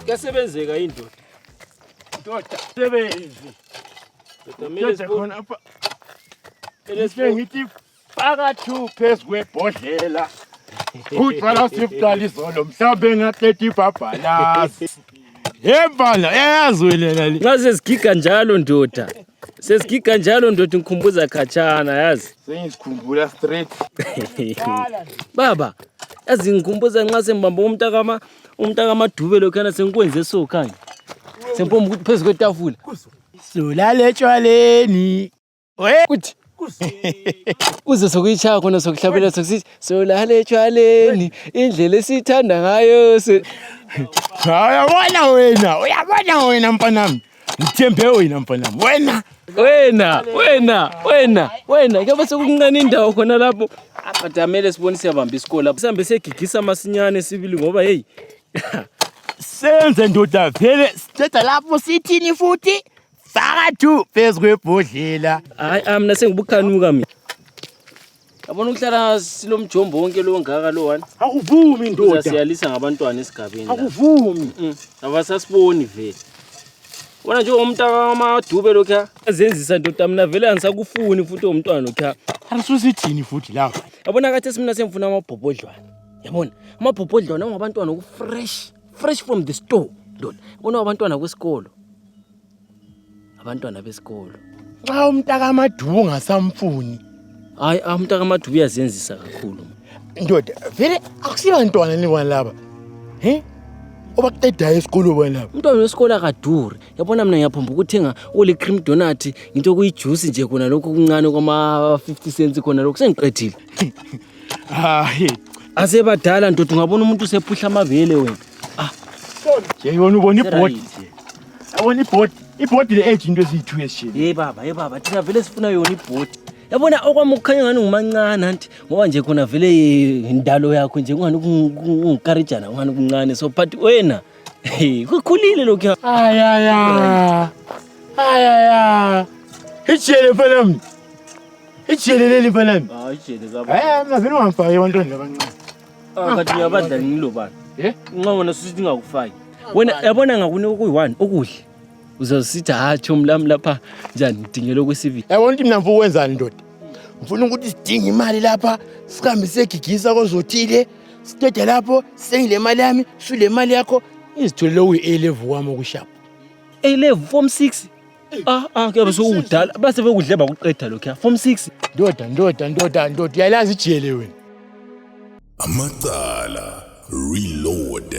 Kuyasebenzeka indoda. Ndoda sebenzi. Ndoda khona apha. Elese ngithi faka 2 phezu kwebhodlela. Uqala siqala izolo mhlawumbe nga30 ibhabhalazi. Yembala yazwelela le. Nxa sesigiga njalo ndoda. Sesigiga njalo ndoda ngikhumbuza khatshana yazi. Sengisikhumbula straight. Baba, yazi ngikhumbuza nxa sembamba umntaka amadube lokhana sengikwenze so khanye. Sempomba ukuthi phezu kwetafula. Sulale etshwaleni. Kuthi uze sokuyitshaya khona sokuhlabela sokusithi solale etshwaleni indlela esithanda ngayo uyabona wena mfanami. Ngithembe wena mfanami. Wena kuyabe sekuncane indawo khona lapho. Abadamele sibone siyabamba isikole lapho. Sihambe segigisa amasinyane sibili ngoba hey. Senze ndoda vele sithetha lapho sithini futhi? Faka 2 phezu kwebhodlela. Hayi mina sengibukhanuka mina. Yabona ukuhlala silomjombo wonke lo ngaka lo one. Akuvumi ndoda. Siyalisa ngabantwana esigabeni la. Akuvumi. Abasasiboni vele. Wona nje umntaka amadube lokha azenzisa ndoda mina vele angisakufuni futhi umntwana lokha. Arisusithini futhi lapha. Yabona kathi simina semfuna amabhobhodlwana. Yabona amabhobhodlwana ngabantwana ku fresh from the store ndoda. Yabona abantwana kwesikolo. Abantwana besikolo. Xa umntaka amadube ungasamfuni. Hayi umntaka amadube uyazenzisa kakhulu. Ndoda vele akusibantwana ni laba. Obakuqeda esikolo bona lapha. Umntwana wesikolo akaduri. Yabona mina ngiyaphomba ukuthenga ole cream donut into kuyijuice nje khona lokho kuncane kwama 50 cents khona lokho sengiqedile. Hayi, asebadala ndoda ungabona umuntu usephusha amabele wena. Nje yona ubona ibhodi. Yabona ibhodi le age into eziyi2 esishini. Hey baba thina vele sifuna yona ibhodi. Yabona okwami ukukhanya ngani ngumancane anti ngoba nje khona vele indalo yakho nje ungani ungikarejana ungani kuncane so but wena kukhulile lokho. Ayaya. Ijele mfanami. Ijele leli mfanami. Ijele baba. Mina vele ungangifaki abantwana abancane. Kathi ngiyabadla ngilobani. Nxa wona susithi ngakufaki. Wena yabona ngakunika kuyi1 okuhle. Uzosithi chomi lami lapha njani ngidingela okwesivili. Yabona ukuthi mina mfuna ukwenzani ndoda? Ngifuna ukuthi sidinge imali lapha, sihambe segigisa kozothile, siqede lapho sengile mali yami, sule mali yakho, izitholele uyi-A level wami okushapha. A level form 6. Kuyabe sokudala base bekudle bakuqeda lokho form 6. Ndoda uyalazi ijele wena. Amacala reloaded.